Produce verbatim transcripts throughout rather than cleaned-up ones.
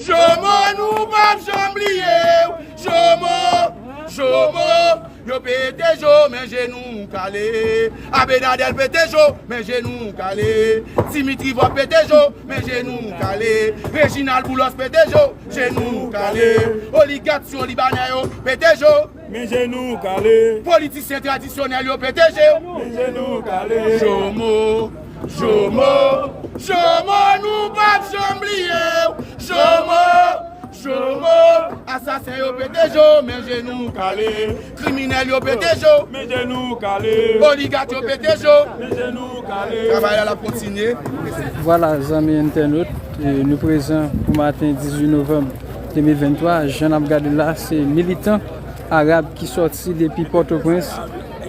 Jomo, nou p ap janm bliye w. Jomo, Jomo, yo pete jo, men jenou kale. Abinadè pete jo, men jenou kale. Dimitri Vòb pete jo, men jenou kale. Reginald Boulos pete jo, jenou kale. Oligat sou Libanè yo pete jo, men jenou kale. Politisyen tradisyonèl yo pete je, men jenou kale. Jomo, Jomo, Jomo, nou p ap janm bliye w. Jomo, Jomo, asasen yo pete jo, men jenou kale. Kriminèl yo pete jo, men jenou kale. Oligat yo pete jo, men jenou kale. Travay la, l ap kontinye. Vwala, zanmi entènot, e, nou prezan pou maten dizuit novanm de mil venntwa. Jan n ap gade la, se militan arab ki sòti depi Pòtoprens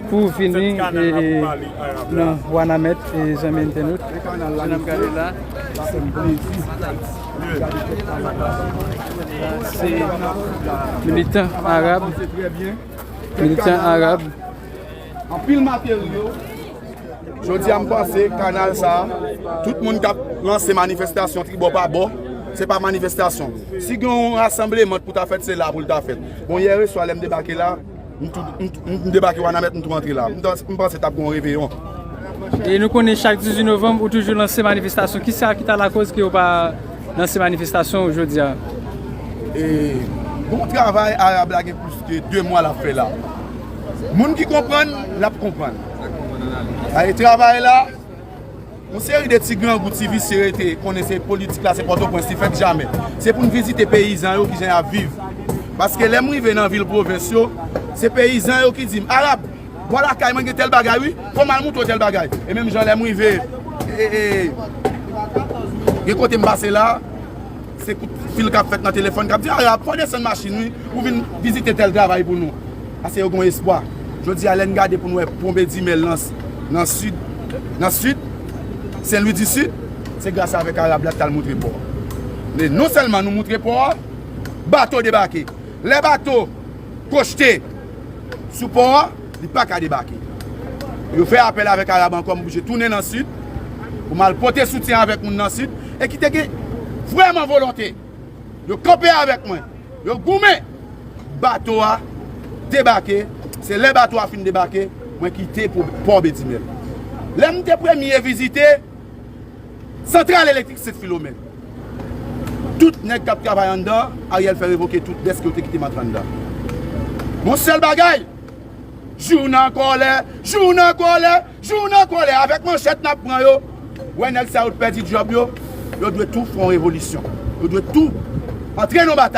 pou vini, e, nan Wanament, e, zanmi entènot. Jan n ap gade la, se militan arab, militan arab. Anpil materyo. Jodi a, m panse kanal sa a, tout moun k ap lanse manifestasyon tribò pa bò, se pa manifestasyon. Si gen yon rasanbleman pou ta fèt, se la pou l ta fèt. Bon, yè swa, lè m debake la, m tou, m, m, m debake Wanament, m tou antre la. M, m panse t ap gen yon reveyon. E nou konnen chak dizuit novanm, ou toujou lanse manifestasyon. Kisa ki ta lakoz ke ou pa lanse manifestasyon jodi a? E bon travay arab la gen plis ke de mwa l ap fè la. Moun ki konprann, l ap konprann. Ay, travay la, yon seri de ti grangou, ti visye rete konnen se politik la, se Pòtoprens li fèt jamè. Se pou n vizite peyizan yo, kijan y ap viv. Paske lè m rive nan vil pwovens yo, se peyizan yo ki di m, "Arab, bò lakay mwen gen tèl bagay wi, fò m al moutre w tèl bagay." E menm jan lè m rive, e, e, gen kote m pase la, se kout fil k ap fèt nan telefòn k ap di, "Arab, fò w desann machin wi, ou vin vizite tèl travay pou nou." Paske yo gen yon espwa. Jodi a, lè n gade pou n wè ponpe Dimèl nan, nan sid, nan sid, Sen Lwi di Sid, se gras avèk arab la k t al moutre pò a. Men non sèlman nou moutre pò a, bato debake. Lè bato kwochte sou pò a, li pa ka debake. Yo fè apèl avèk arab ankò, m oblije tounen nan sid pou m al pote soutyen avèk moun nan sid e ki te gen vrèman volonte. Yo kanpe avèk mwen. Yo goumen. Bato a debake. Se lè bato a fin debake, mwen kite pou pò Bedimèl. Lè m te premye vizite santral elektrik Sent Filomèn, tout nèg k ap travay anndan, Ariel fè revoke tout dèske yo te kite m antre anndan. Yon sèl bagay, jou n an kòlè, jou n an kòlè, jou n an kòlè, avèk manchèt n ap pran yo. Wè nèg sa yo t pèdi djòb yo, yo dwe tou fè yon revolisyon. Yo dwe tou antre nan batay.